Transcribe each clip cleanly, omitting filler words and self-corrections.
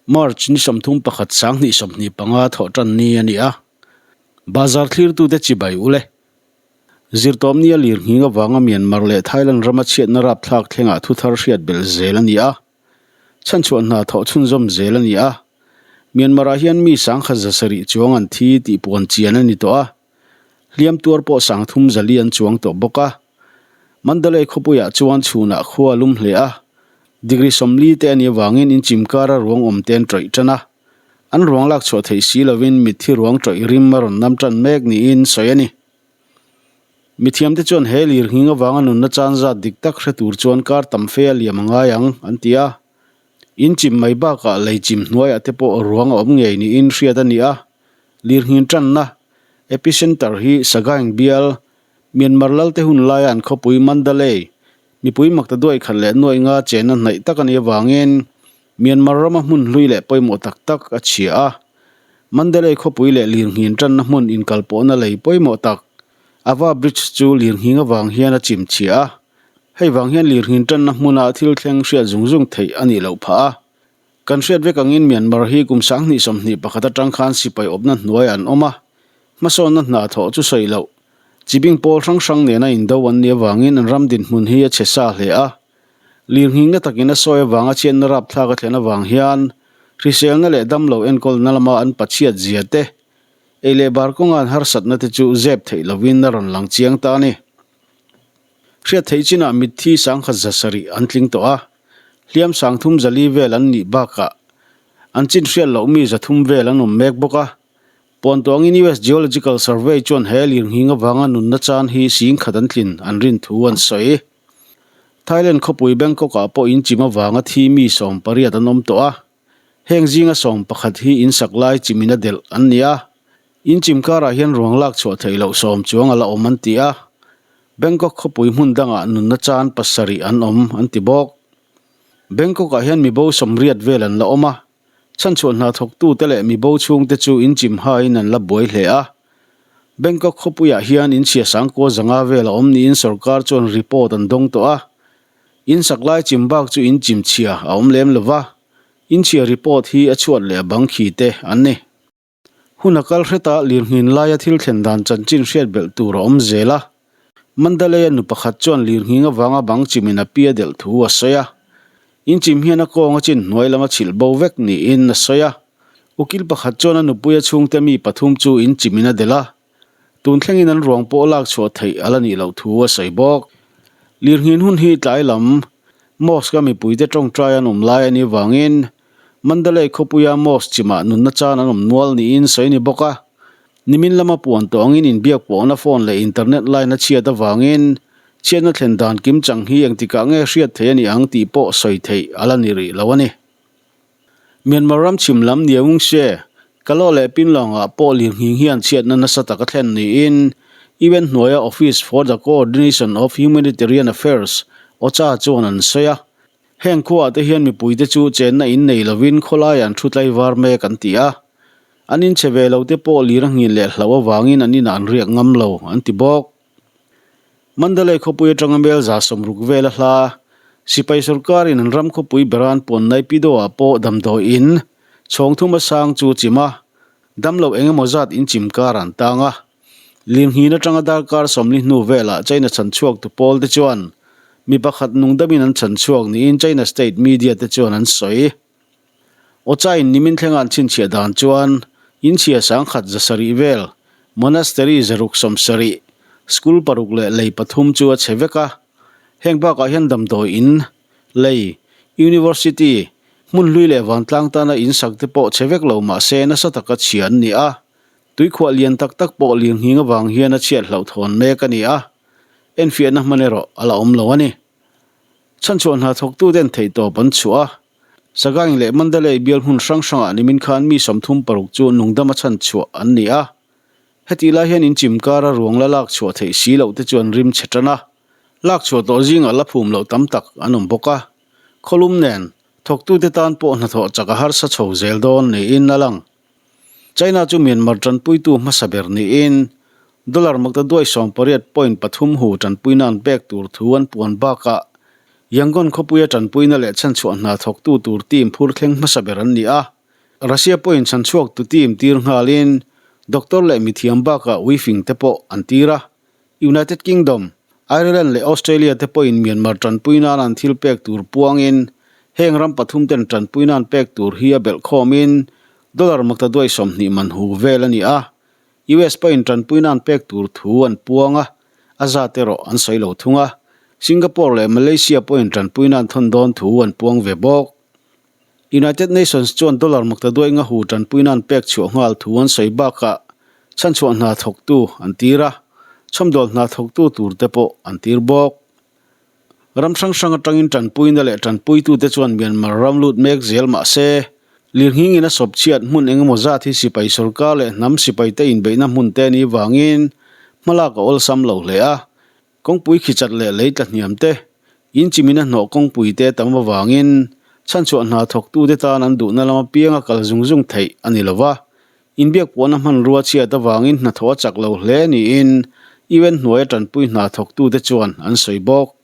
March ni 31 2025 thawh tan ni a ni a. Bazar thlirtute chibai ule. Zirtawpni a lir nghing avanga Myanmar leh Thailand rama chhiatna rapthlak thlengah thu thar hriat belh zel a ni a. Chhanchhuah hna thawh chhunzawm zel a ni a. Myanmar-ah hian mi sangkhat zasarih chuang an thi tih puan chian a ni tawh a. Hliam tuar pawh sangthum zali an chuang tawh bawk a. Mandalay khawpuiah chuan chhunah khua a lum hle a. Degree 40 te a nih avangin inchim kara ruang awm te an tawih tan a. An ruang lak chhuah theih si lovin mitthi ruang tawih rim a rawn nam tan mek niin sawi a ni. Mithiamte chuan he lir nghing avanga nunna chan zat dik tak hre tur chuan kar tam fe a liam a ngai ang, an ti a. Inchim mai bakah lei chim hnuaiah te pawh ruang a awm ngei niin hriat a ni a. Lirnghin tanna, Epicenter, hi Sagaing bial, Myanmar lalte hun laia an khawpui Mandalay, mipui makta duai khat leh nuaih nga chenna hnaih tak a nih avangin Myanmar rama hmun hlui leh pawimawh tak tak a chhia a. Mandalay khawpui leh lirnghin tanna hmun inkalpawhna lei pawimawh tak, Ava Bridge chu lirnghing avang hian a chim chhia a. Hei vang hian lirnghin tanna hmuna thil thleng hriat zung zung theih a nih loh phah a. Kan hriat vek angin Myanmar hi kum 2021 atang khan sipai awpna hnuaiah an awm a, hmasawnna hna thawh chu sawi loh. Chibing pawl hrang hrang nena indo an nih avangin an ram dinhmun hi a chhe sa hle a. Lirnghingna takin a sawi avanga chhiatna rapthlak a thlen avang hian hriselna leh damlo enkawlna lama an pachhiat zia te, ei leh bar kawnga an harsatna te chu zep theih lovin a rawn lang chiang ta a ni. Hriat theih chinah mitthi sangkhat 700 an tling tawh a, hliam sangthum zali vel an nih bakah an chin hriat loh mi 300 vel an awm mek bawk a. Puantuangin US Geological Survey chuan he lirnghing avanga nunna chan hi singkhat an tlin an rin thu an sawi. Thailand khawpui Bangkok-ah pawh inchim avanga thi mi 18 an awm tawh a. Heng zinga 11 hi insak lai chimin a delh an ni a. Inchim karah hian ruang lak chhuah theih loh 10 chuang a la awm an ti a. Bangkok khawpui hmun dangah nunna chan 7 an awm an ti bawk. Bangkok-ah hian mibo 80 vel an la awm a. Chhanchhuah hna thawktute leh mibo chhungte chu inchim hain an la buai hle a. Bangkok khawpuiah hian inchhia sangkua zanga vel a awm niin sorkar chuan report an dawng tawh a. Insak lai chim bak chu inchim chhia a awm lem lo va, inchhia report hi a chhuat leh a bang khi te an ni. Hun a kal hretah lirnghin laia thil thlen dan chanchin hriat belh tur a awm zel a. Mandalay-a nu pakhat chuan lirnghing avanga bang chimin a pi a delh thu a sawi a. Inchim hian a kawng a chin hnuai lam a chhilh bo vek niin a sawi a. Ukil pakhat chuan a nupuia chhungte mi pathum chu inchimin a delh a. Tun thlengin an ruang pawh lak chhuah theih a la nih loh thu a sawi bawk. Lirnghin hun hi tlai lam Mosque-a mipuite tawngtai an awm lai a nih vangin Mandalay khawpuia Mosque chimah nunna chan an awm nual niin sawi a ni bawk a. Nimin lama puan tawh angin inbiak pawhna phone leh internet line a chhiat avangin chhiatna thlen dan kim chang hi engtikah nge hriat theih a ni ang tih pawh sawi theih a la ni rih lo a ni. Myanmar ram chhim lam Nyaungshwe, Kalaw leh Pinlawngah pawh lirnghing hian chhiatna nasa tak a thlen niin UN hnuaia Office for the Coordination of Humanitarian Affairs, OCHA, chuan an sawi a. Heng khuaah te hian mipuite chu chenna in nei lovin khawlaiah an thu tlaivar mek an ti a. An inchhe ve lo te pawh lir a nghin leh hlauh avangin an inah an riak ngam lo, an ti bawk. Mandalay khawpui atanga mel 60 vela hla, sipai sorkarin an ram khawpui beran puan Naypyidaw-ah pawh damdawi in chhawng thum a sang chu chim a, damlo eng emaw zat in chim kar an tang a. Lirnghin atanga darkar 40 hnu velah China chhanchhuak tu pawl te chuan mi pakhat nungdamin an chhanchhuak niin China state media te chuan an sawi. Awchain nimin thlenga an chhinchhiah dan chuan inchhia 1700 vel, monastery 670, school paruk leh lei pathum chu a chhe vek a. Heng bakah hian damdawi in, lei, university, hmun hlui leh vantlang tana in sak te pawh chhe vek lo mah se nasa taka chhia an ni a. Tuikhuah lian tak tak pawh lirnghing avang hian a chhiat hlauhthawn mek a ni a, enfiahna hman erawh a la awm lo a ni. Chhanchhuah hna thawktuten theihtawp an chhuah a, Sagaing leh Mandalay bial hmun hrang hrangah nimin khan mi 36 chu nungdama chhanchhuah an ni a. Hetih lai hian inchim kara ruang la lak chhuah theih si loh te chu an rim chhe tan a. Lak chhuah tawh zingah la phum loh tam tak an awm bawk a. Khawlum nen, thawktute tan pawh hnathawh chak a harsa chho zel dawn niin a lang. China chu Myanmar tanpuitu hmasa ber niin dollar makta duai 18.3 hu tanpuina an pek tur thu an puan bakah Yangon khawpuia tanpuina leh chhanchhuah hna thawktu tur team phur thleng hmasa ber an ni a. Russia pawhin chhanchhuaktu team tir nghalin doctor leh mithiam bakah uifing te pawh an tir a. United Kingdom, Ireland leh Australia te pawhin Myanmar tanpui nan an thil pek tur puangin heng ram pathum ten tanpui nan pek tur hi a belh khawmin dollar maktaduai 20 man hu vel a ni a. US pawhin tanpui nan pek tur thu an puang a, a zat erawh an sawi lo thung a. Singapore leh Malaysia pawhin tanpui nan thawn dawn thu an puang ve bawk. United Nations chuan dollar maktaduai nga hu tanpui nan pek chhuah nghal thu an sawi bakah chhanchhuah hna thawktu an tir a, chhawmdawl hna thawktu tur te pawh an tir bawk. Ram hrang hrang atangin tanpuina leh tanpuitute chuan Myanmar ram lut mek zel mah se, lirnghingin a sawp chhiat hmun eng emaw zat hi sipai sorkar leh hnam sipaite inbeihna hmun te ni vangin hmalak a awlsam lo hle a. Kawngpui khichat leh lei tla hniam te, in chimina hnawh kawngpui te tam avangin chhanchhuah hna thawktute tan an duhna lama pianga kal zung zung theih a ni lo va. Inbiak puahna hmanrua chhiat avangin hnathawh a chak lo hle niin UN hnuaia tanpui hna thawktute chuan an sawi bawk.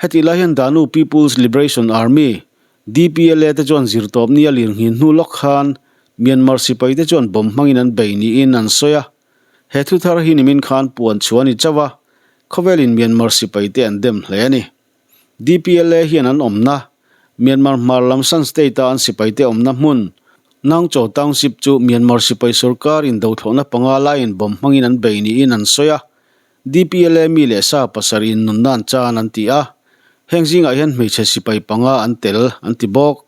Hetih lai hian Danu People's Liberation Army, DPLA, te chuan zirtawpni a lirnghin hnu lawk khan Myanmar sipaite chuan bomb hmangin an bei niin an sawi a. He thu thar hi nimin khan puan chhuah a ni chauh a, khawvelin Myanmar sipaite an dem hle a ni. DPLA hian an awmna, Myanmar hmar lam Shan State-a an sipaite awmna hmun, Naungchaw Township chu Myanmar sipai sorkar indothlawhna panga laiin bomb hmangin an bei niin an sawi a, DPLA mi leh sa pasarih in nunna an chan an ti a, heng zingah hian hmeichhe sipai panga an tel an ti bawk.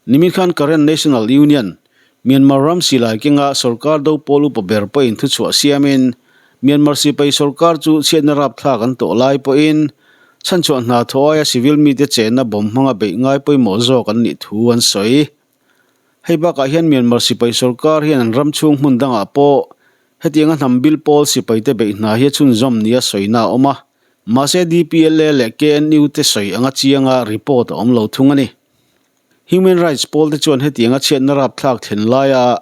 Nimin khan Karen National Union, Myanmar ram silai kenga sorkar do pawl upa ber pawhin thuchhuah siamin Myanmar sipai sorkar chu chhiatna rapthlak an tawh lai pawhin chhanchhuah hna thaw aia civil mite chenna bomb hmanga beih ngai pawimawh zawk an nih thu an sawi. Hei bakah hian Myanmar sipai sorkar hian an ram chhung hmun dangah pawh hetianga hnam bil pawl sipaite beih hna hi a chhunzawm nia sawina a awm a. Mahse DPLA leh KNU te sawi anga chianga report a awm lo thung a ni. Human Rights pawl te chuan hetianga chhiatna rapthlak thlen laia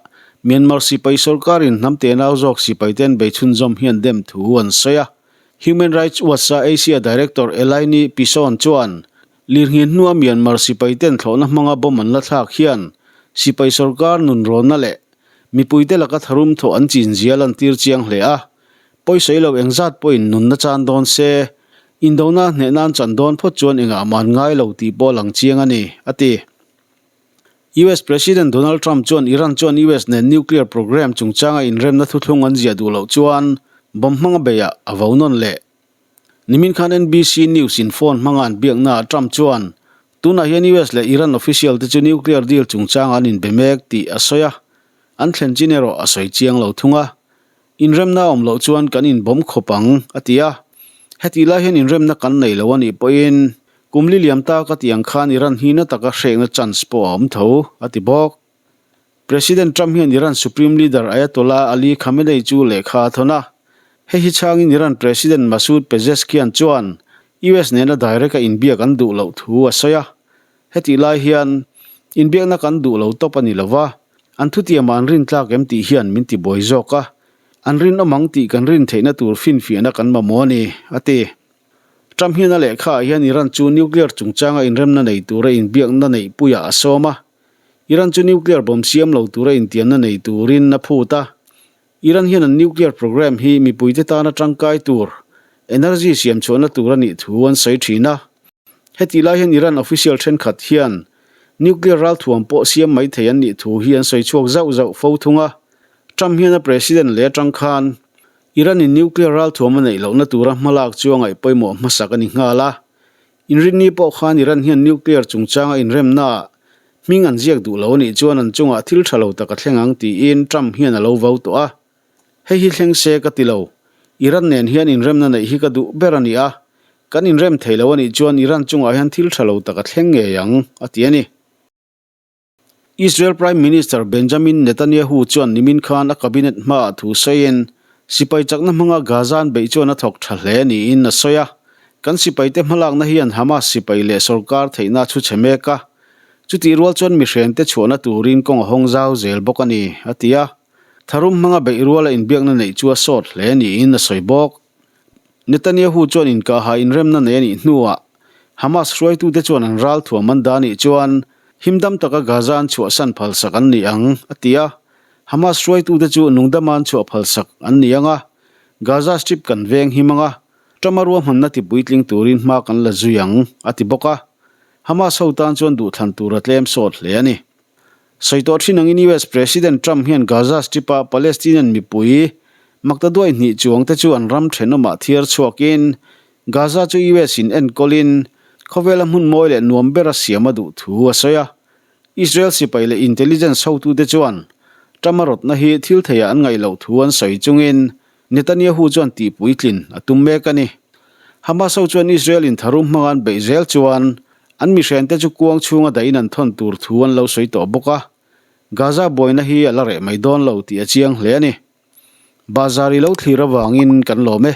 Myanmar sipai sorkarin hnam tenau zawk sipaite an bei chhunzawm hian dem thu an sawi a. Human Rights Watch-a Asia Director Elaine Pison chuan lirnghin hnua Myanmar sipaiten thlawhna hmanga bomb an la thlak hian sipai sorkar nunrawnna leh mipuite laka tharum thawh an chinzia lantir chiang hle a. Pawisawi lo engzat pawhin nunna chan dawn se, indona hneh nan chan dawn phawt chuan engah man ngai lo tih pawh a lang chiang a ni, a ti. US President Donald Trump chuan Iran chuan US nen nuclear program chungchanga inremna thuthlung an ziah duh loh chuan bomb hmanga beiah a vo nawn leh. Nimin khan NBC News in phone hmanga an biaknaah Trump chuan tunah hian US leh Iran official te chu nuclear deal chungchanga an inbe mek tih a sawi a, an thlen chin erawh a sawi chiang lo thung a. Inremna a awm loh chuan kan inbawm khawp ang, a ti a. Hetih lai hian inremna kan nei lo a nih pawhin kum li liam ta ka tih ang khan Iran hi na taka hrekna chance pawh a awm tho, a ti bawk. President Trump hian Iran Supreme Leader Ayatollah Ali Khamenei chu lehkha a thawn a. Hei hi chhangin Iran President Masoud Pezeshkian chuan US nena direct a inbiak an duh loh thu a sawi a. Hetih lai hian inbiakna kan duh lo tawp a ni lo va, an thutiamah an rintlak em tih hian min ti buai zawk a, an rinawm ang tih kan rin theihna tur finfiahna kan mamawh a ni, a ti. Trump hian a lehkhaah hian Iran chu nuclear chungchanga inremna nei tura inbiakna neihpuiah a sawm a, Iran chu nuclear bomb siam lo tura intiamna nei turin a phut a. Iran hian an nuclear program hi mipuite tana tangkai tur, energy siamchhuahna tur a nih thu an sawi thin a. Hetih lai hian Iran official thenkhat hian nuclear ralthuam pawh siam mai thei an nih thu hi an sawi chhuak zauh zauh fo thung a. Trump hian a president leh atang khan Iran in nuclear ralthuam a neih lohna tura hmalak chu a ngaih pawimawh hmasak a ni nghal a. Inrinni pawh khan Iran hian nuclear chungchanga inremnaah hming an ziak duh lo a nih chuan an chungah thil tha lo tak a thleng ang tiin Trump hian a lo vau tawh a. Hei hi thleng se ka ti lo. Iran nen hian inremna neih hi ka duh ber a ni a, kan inrem thei lo a nih chuan Iran chungah hian thil tha lo tak a thleng ngei ang, a ti a ni. Israel Prime Minister Benjamin Netanyahu chuan nimin khan a cabinet hmaah thu sawiin, sipai chakna hmanga Gaza an beih chuan a thawk tha hle niin a sawi a. Kan sipaite hmalakna hian Hamas sipai leh sorkar theihna a chhu chhe mek a, chutih rual chuan mihrente chhuahna turin kawng a hawng zau zel bawk a ni, a ti a. Tharum hmanga beih ruala inbiakna neih chu a sawt hle niin a sawi bawk. Netanyahu chuan inkaha inremna nei a nih hnuah Hamas hruaitute chuan an ral thuam an dah anih chuan Himdam taka Gaza an chhuahsan phalsak an ni ang, a ti a. Hamas hruaitute chu nungdama an chhuah phalsak an ni ang a, Gaza Strip kan veng him ang a, Trump-a ruahmanna tipuitling turin hma kan la zui ang, a ti bawk a. Hamas ho tan chuan duhthlan tur a tlem sawt hle a ni. Sawi tawh thin angin US President Trump hian Gaza Strip-a Palestinian mipui maktaduai hnih chuangte chu an ram thenawmah thiar chhuakin Gaza chu US in enkawlin khawvela hmun mawi leh nuam bera siam a duh thu a sawi a. Israel sipai leh intelligence hotute chuan Trump-a rawtna hi thil theiah an ngaih loh thu an sawi chungin Netanyahu chuan tihpuitlin a tum mek a ni. Hamas ho chuan Israel in tharum hmanga an beih zel chuan an mihrente chu kuang chhunga dahin an thawn tur thu an lo sawi tawh bawk a. Gaza buaina hi a la reh mai dawn lo tih a chiang hle a ni. Bazar i lo thlir avangin kan lawm e.